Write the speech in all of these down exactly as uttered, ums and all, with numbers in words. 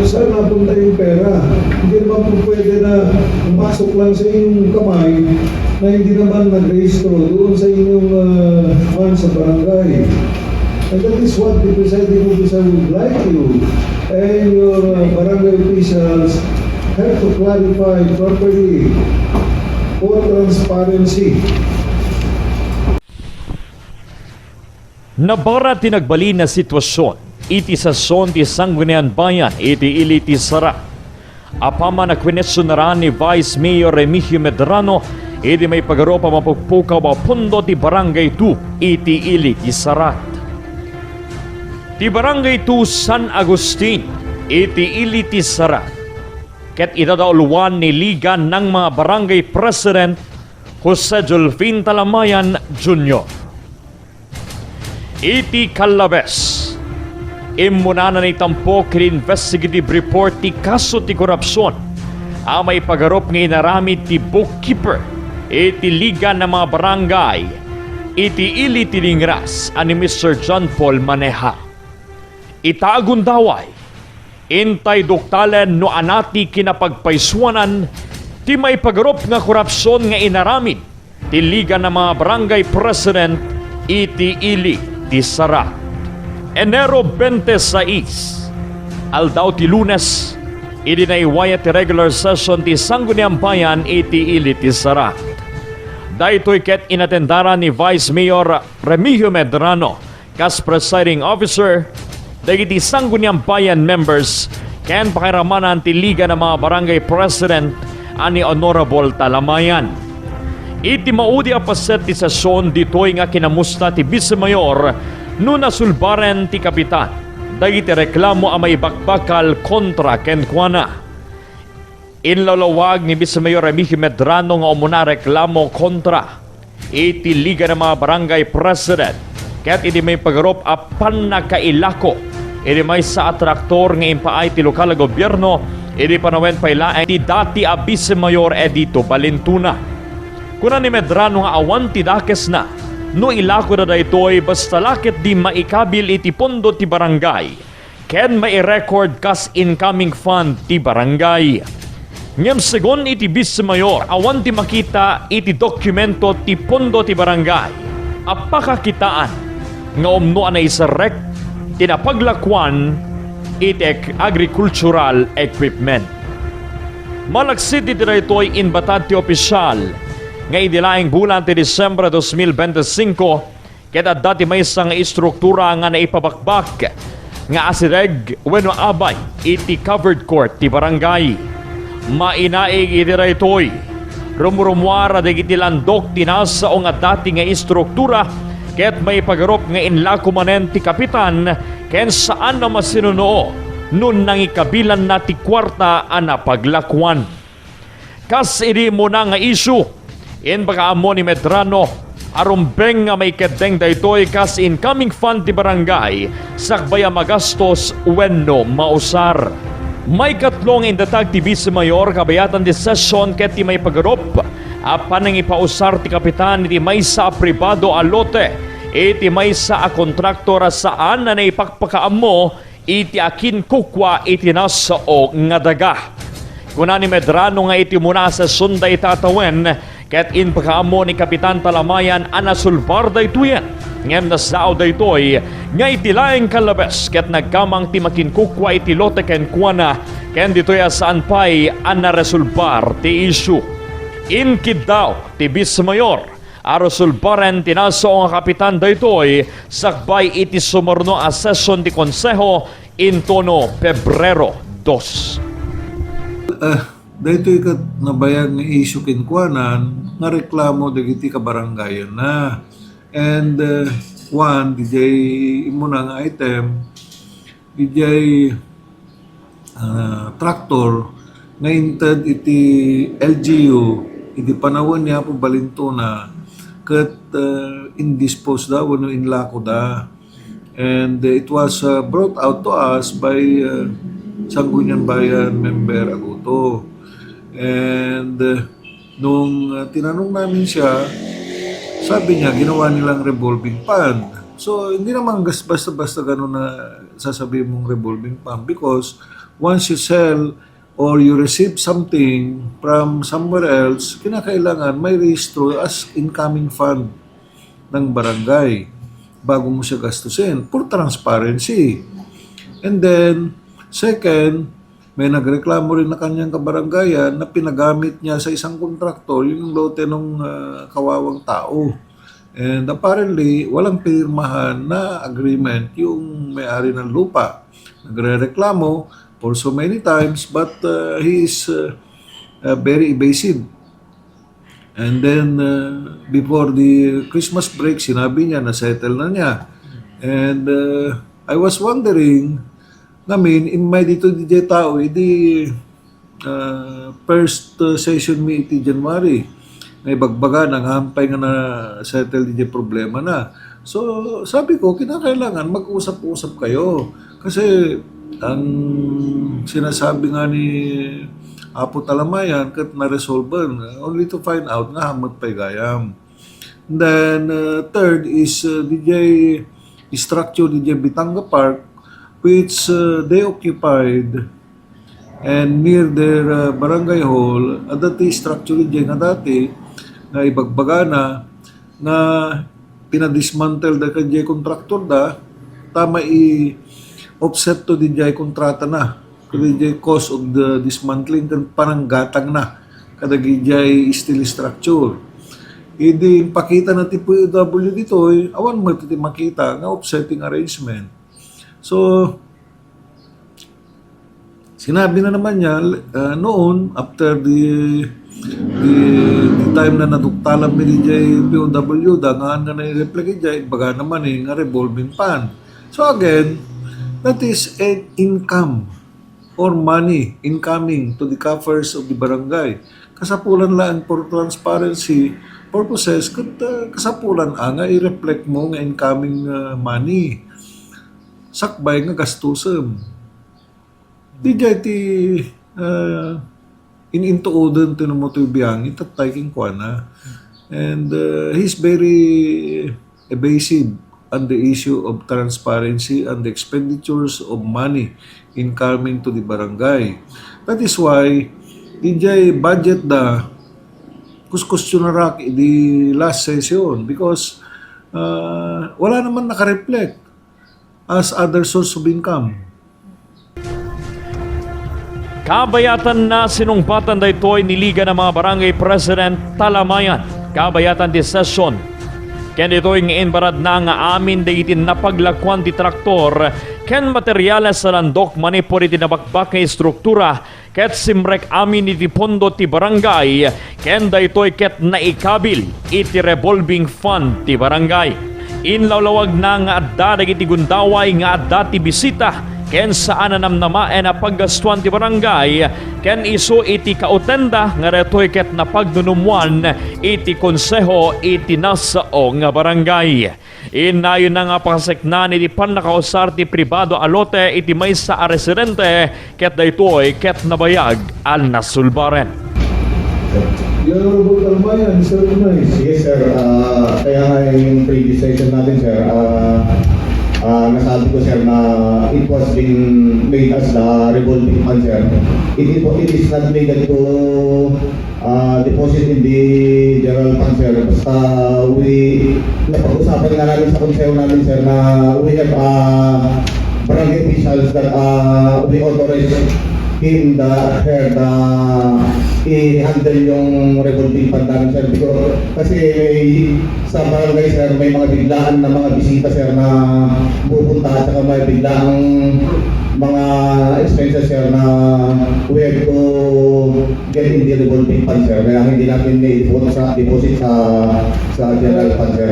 Saan napunta yung pera? Hindi naman po pwede na pumasok lang sa inyong kamay na hindi naman nagrehistro doon sa inyong, ah, fund sa barangay. And that is what the presiding officer would like you and your, uh, barangay officials have to clarify properly for transparency. Nabara ti nagbalin a sitwasion iti session ti Sangguniang Bayan iti ili ti Sara. Apaman a kwenestiyonaran ni Vice Mayor Remigio Medrano iti maipagarup a mapukpukaw a pondo ti Barangay two iti ili ti Sara. Ti Barangay two San Agustin iti ili ti Sara ket idadauluan ni Liga ng mga Barangay President Jose Julfin Talamayan Junior. Iti Callabes, immuna na ni tampok iti investigative report ti kaso ti korupsion a maipagarup nga inaramid ti bookkeeper iti Liga ng mga Barangay iti ili ti Dingras a ni Mister John Paul Maneja. Ita a gundaway, intay duktalen no ania ti kinapagpaysuanan ti maipagarup nga korupsion nga inaramid ti Liga ng mga Barangay President iti ili ti Sara. Enero twenty-six, aldaw ti Lunes, idi naiwayat ti regular session ti Sangguniang Bayan iti ili ti Sara. Daytoy ket inatendaran ni Vice Mayor Remigio Medrano kas presiding officer, dagiti Sangguniang Bayan members, ken pakairamanan ti Liga ng mga Barangay President a ni Honorable Talamayan. Iti maudi a paset ti session ditoy nga kinamusta ti Vice Mayor no nasulbaren ti kapitan dagiti reklamo a maibakbakal kontra kenkuana. Inlawlawag ni Vice Mayor Remigio Medrano nga umuna a reklamo kontra iti Liga ng mga Barangay President ket iti maipagarup a pannakailako iti maysa a traktor nga impaay ti lokal a gobierno idi panawen pay laeng ti dati a Vice Mayor Edito Balintuna. Kuna ni Medrano nga awan ti dakesna no ilakoda daytoy basta la ketdi maikabil iti pondo ti barangay ken mairecord kas incoming fund ti barangay. Ngem segun iti Vice Mayor, awan ti makita iti dokumento ti pondo ti barangay a pakakitaan nga umno a naisarrek ti napaglakuan iti ek-, agricultural equipment. Malaksid iti daytoy, inbatad ti opisyal nga idi laeng bulan ti Disyembre dos mil bente singko, ket adda ti maysa nga istruktura nga naipabakbak nga asideg wenno abay iti covered court ti barangay. Mainaig iti daytoy, rumrumuar dagiti landok ti nasao nga dati nga istruktura ket maipagarup nga inlako manen ti kapitan ken saan a masinuno no nangikabilanna ti kuarta a napaglakuan. Kas idi immuna nga issue, impakaammo ni Medrano a rumbeng nga maikeddeng daytoy kas incoming fund ti barangay sakbay a magastos wenno mausar. Maikatlo nga indatag ti Vice Mayor kabayatan ti session ket ti maipagarup a panangipausar ti kapitan iti maysa a pribado a lote iti maysa a kontraktor a saan a naipakpakaammo iti akinkukua iti nasao nga daga. Kuna ni Medrano nga iti umuna a session dayta a tawen, ket impakaammo ni Kapitan Talamayan a nasulbar daytoyen. Ngem nasdaaw daytoy nga iti laeng Callabes ket nagkamang ti makinkukua iti lote kenkuana, ken ditoy a saan pay a naresolbar ti issue. Inkiddaw ti Vice Mayor a resolbaren ti nasao nga kapitan daytoy sakbay iti sumarno a session ti Konseho intono Pebrero dos. Ah, daytoy ket nabayag nga issue kenkuanan nga reklamo dagiti kabarangayanna. And, ah, one, didiay immuna nga item, didiay, ah, tractor nga inted iti L G U idi panawen ni Apo Balintuna ket, ah, indispose da wenno inlako da. And, uh, it was, uh, brought out to us by, uh, Sangguniang Bayan member Aguto. And, uh, nung, uh, tinanong namin siya, sabi niya, ginawa nilang revolving fund. So, hindi naman gas-, basta-basta ganun na sasabi mong revolving fund because once you sell or you receive something from somewhere else, kinakailangan may rehistro as incoming fund ng barangay bago mo siya gastusin for transparency. And then, second, may nagreklamo rin na kanyang kabarangayan na pinagamit niya sa isang kontraktor yung lote ng ah, kawawang tao. And apparently, walang pinirmahan na agreement yung may-ari ng lupa. Nagrereklamo for so many times, but uh, he is uh, uh, very evasive. And then, uh, before the Christmas break, sinabi niya na settle na niya. And uh, I was wondering, ngamin, immay dito di jay tao, idi uh, first uh, session mi iti January, nga ibagbaga na nga hampay nga na-settle di problema na. So, sabi ko, kinakailangan mag-usap-usap kayo. Kasi, ang sinasabi nga ni Apo Talamayan, kat na-resolve, only to find out nga hamot pay gayam. Then, uh, third is, uh, di jay structure di jay Bitanga Park, which uh, they occupied and near their uh, barangay hall, adda ti structure di jay nga dati nga ibagbagana nga pinadismantle da ka jay kontraktor da, tama i-offset to di jay kontrata na. Kadi jay cause of the dismantling ken pananggatang na kadagijay steel structure. Idi impakita na ti P O W ditoy, awan met ti makita nga offsetting arrangement. So, sinabi na naman niya, uh, noon, after the, the, the time na naduktalan mi di jay P O W, dangan nga nai-reflect jay, baga naman eh, nga revolving fund. So again, that is an income or money incoming to the coffers of the barangay. Kasapulan lang for transparency purposes, ket uh, kasapulan a nga i-reflect mo nga incoming uh, money. Sakbay nga gastusem. Di jay ti uh, in-intuoden ti no mo toy biangin, tattay kenkuana. And uh, he's very evasive on the issue of transparency and the expenditures of money incoming to the barangay. That is why, di jay budget da, kuskustionarak idi last session because uh, wala naman nakareflect as other source of income. Kabayatan na sinungbatan daytoy ni Liga ng mga Barangay President Talamayan. Kabayatan ti session. Ken ditoy nga imbarad na nga amin dagiti napaglakuan ti traktor ken materiales a landok manipud iti nabakbak nga istruktura ket simrek amin iti pondo ti barangay ken daytoy ket naikabil iti revolving fund ti barangay. Inlawlawagna nga adda dagiti gundaway nga adda ti bisita ken saan a namnamaen a paggastuan ti barangay ken isu iti kautenda nga daytoy ket napagnunummoan iti konseho iti nasao nga barangay. Inayonna nga pakaseknan iti pannakausar ti pribado a lote iti maysa a residente ket daytoy ket nabayag a nasulbaren. Your Honorable Talamayan, sir, nice. Yes, sir. Uh, kaya nga yung previous session natin, sir, uh, uh, nasabi ko, sir, na it was being made as the revolving fund, sir. It, it, it is not needed to uh, deposit in the general fund, sir. Basta we, napag-usapan nga namin sa konseho namin, sir, na we have uh, barangay officials that uh, we authorize him the, her the, i-handle yung revolving fund namin, sir. Because, kasi may, sa barangay, sir, may mga biglaan na mga bisita, sir, na pupunta at saka may biglaang mga expenses, sir, na we have to get in the revolving fund, sir. Kaya hindi natin may deposit sa, deposit sa, sa general fund, sir.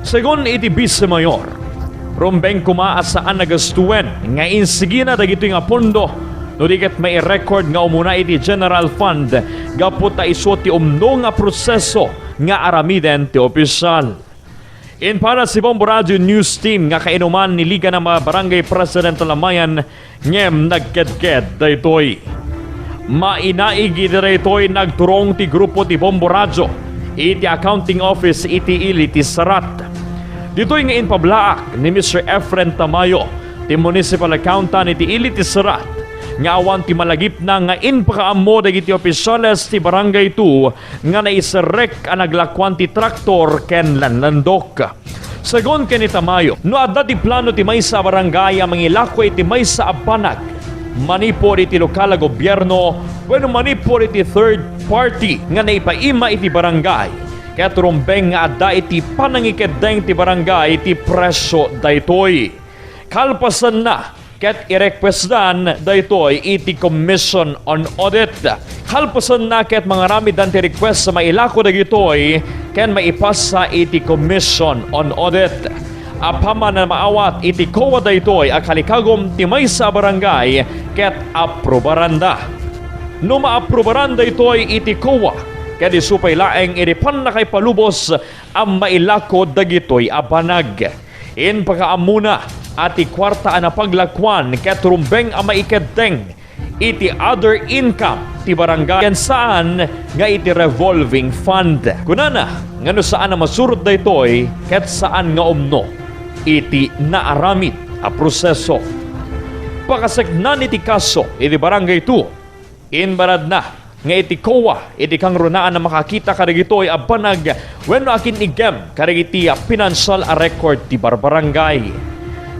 Segun iti Vice Mayor, rumbeng koma a saan a gastuen nga insigina dagitoy nga pondo no di ket mai-record nga umuna iti general fund gapu ta isu ti umno nga proseso nga aramiden ti opisyal. Inpadas ti Bombo Radio News Team nga kainuman ni Liga ng mga Barangay President Talamayan ngem nagkedked daytoy. Mainaig iti daytoy nagturong ti grupo ti Bombo Radio iti accounting office iti ili ti Sarat. Ditoy nga impablaak ni Mister Efren Tamayo Ti municipal accountant iti ili ti Surat nga awan ti malagipna nga impakaammo dagiti opisyales ti Barangay two nga naiserrek a naglakuan ti traktor ken lanlandok. Segun ken ni Tamayo, no adda ti plano ti maysa a barangay a mangilako iti maysa a banag manipud iti lokal a gobierno wenno manipud iti third party nga naipaima iti barangay, ket rumbeng nga adda iti panangikeddeng ti barangay ti presyo daytoy. Kalpasanna, ket irequestdan daytoy iti Commission on Audit. Kalpasanna, ket mangaramiddan ti request a mailako dagitoy ken maipasa iti Commission on Audit. Apaman a maawat iti COA daytoy a kalikagum ti maysa a barangay ket aprobaranda. No maaprobaran daytoy iti COA, ket isu pay laeng iti pannakaipalubos a mailako dagitoy a banag. Impakaammona a ti kuarta a napaglakuan ket rumbeng a maikeddeng iti other income ti barangay ken saan nga iti revolving fund. Kunana nga no saan a masurot daytoy ket saan nga umno iti naaramid a proseso. Pakaseknan iti kaso iti Barangay two, imbaradna nga iti COA iti kangrunaan a makakita kadagitoy a banag wenno akin-iggem kadagiti a pinansial a record ti barbarangay.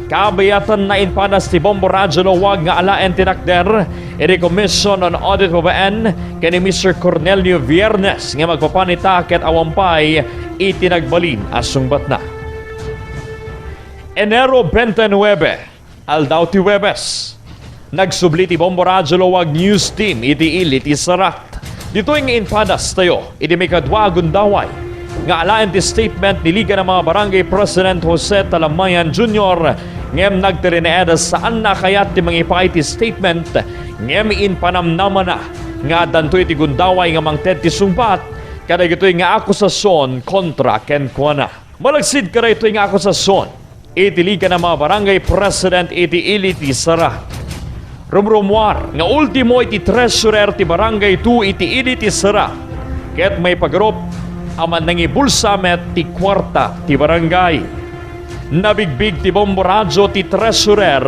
Kabiatanna, impadas ti Bombo Radyo Laoag nga alaen ti nakder iti Commission on Audit babaen ken ni Mister Cornelio Viernes nga magpapanita ket awan pay iti nagbalin a sungbatna. Enero twenty-nine, aldaw ti Huwebes. Nagsubli ti Bombo Radyo Laoag News Team iti ili ti Surat. Ditoy nga impadastayo iti maikadua a gundaway nga alaen ti statement ni Liga ng mga Barangay President Jose Talamayan Junior, ngem nagtirinaed a saanna a kayat ti mangipaay ti statement, ngem impanamnamana nga addanto iti gundaway nga mangted ti sungbat kadagitoy nga akusasion kontra kenkuana. Malagsid kadaytoy nga akusasion, iti Liga ng mga Barangay President iti ili ti Surat, rumrumuar nga ultimo iti treasurer ti Barangay two iti ili ti Surat, ket maipagarup a mannangibulsa met ti kuarta ti barangay. Nabigbig ti Bombo Radyo ti treasurer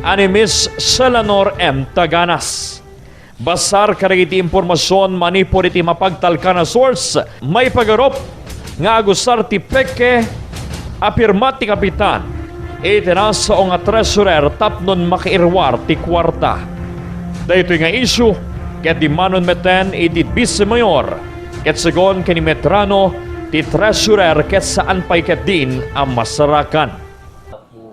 a ni Miss Selanor M. Taganas. Basar kadagiti impormasion manipud iti mapagtalkan a source, maipagarup nga agusar ti peke a pirma ti kapitan iti nasao nga treasurer tapno makairuar ti kuarta. Daytoy nga isyu ket dimmanon metten iti Vice Mayor ket segun ken ni Medrano ti treasurer ket saan pay ketdin a masarakan.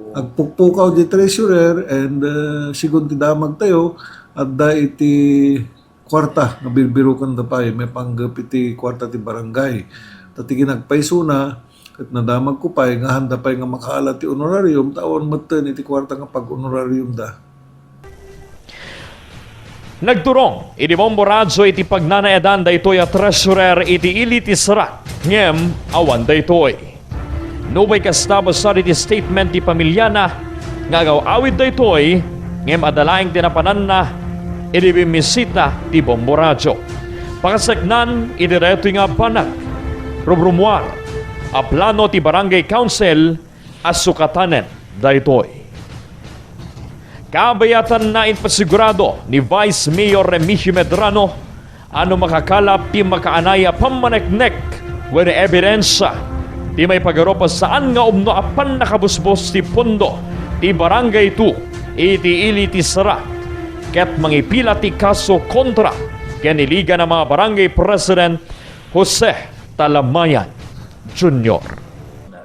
Agpukpukaw di treasurer and, uh, segun ti damagtayo, adda iti kuarta nga birbirokenda pay maipanggep iti kuarta ti barangay. Ta ti kinagpaysona ket nadamagko pay nga haanda pay nga makaala ti honorarium ta awan metten iti kuarta nga pag-honorariumda. Nagturong iti Bombo Radyo iti pagnanaedan daytoy a treasurer iti ili ti Surat, ngem awan daytoy. Nupay kasta, basar iti statement ti pamiliana nga agaw-awid daytoy, ngem adda laeng ti napananna idi bimmisita ti Bombo Radyo. Pakaseknan iti daytoy nga banag, rumrumuar a plano ti Barangay Council a sukatanen daytoy. Kabayatanna, impasigurado ni Vice Mayor Remigio Medrano a no makakalap ti makaanay a pammaneknek wenno ebidensya ti maipagarup a saan nga umno a pannakabusbos ti pondo ti Barangay two iti ili ti Surat, ket mangipila ti kaso kontra ken ni Liga ng mga Barangay President Jose Talamayan Junior.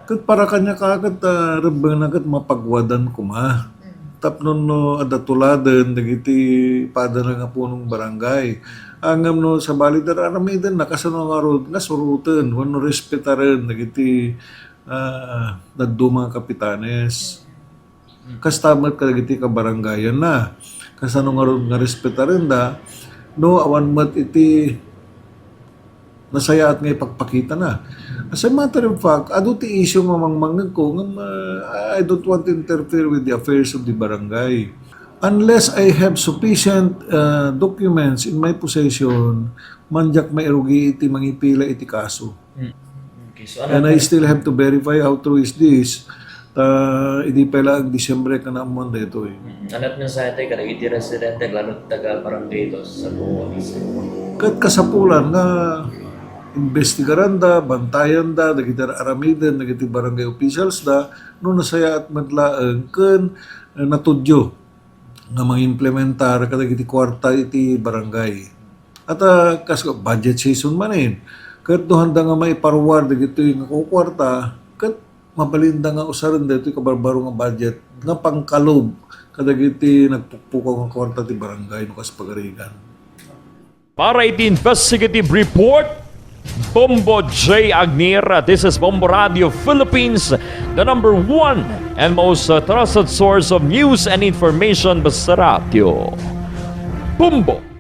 Ket para kaniak ket, ah, rebbengna ket mapagwadan koma. Mm. Tapno no adda tuladen dagiti padana nga punong barangay. Ngem no sabali, ar-aramidenna kasano ngarud nga suroten wenno respetaren dagiti, ah, dadduma nga kapitanes. Mm. Kasta met kadagiti kabarangayanna. Kasano ngarud nga respetarenda no awan met iti nasayaat nga ipagpakitana. As a matter of fact, adu ti isyu nga mangmangngegko ngem, uh, I don't want to interfere with the affairs of the barangay. Unless I have sufficient, uh, documents in my possession, man diak mairugi iti mangipila iti kaso. Mm. Okay, so ano And I pa- still have to verify how true is this. Ta idi pay laeng Disyembre ket naammoan daytoy. Anat mensahe tayo kadagiti residente, lalo taga barangay dos sa buong isip. Ket kasapulan nga imbestigaranda, bantayanda dagiti aramiden dagiti barangay officials da no nasayaat met laeng ken, eh, natudyo nga mangimplementar kadagiti kuarta iti barangay. At, ah, kas budget season manen, ket no handa nga maiparwar dagitoy nga kukuarta, ket mabalinda nga usaren daytoy kabarbaro nga budget nga pangkalob kadagiti nagpukpukaw nga kuarta ti barangay no kas pagarigan. Para iti investigative report, Bombo J Agnier. This is Bombo Radio Philippines, the number one and most, uh, trusted source of news and information. Basta Radio Bombo.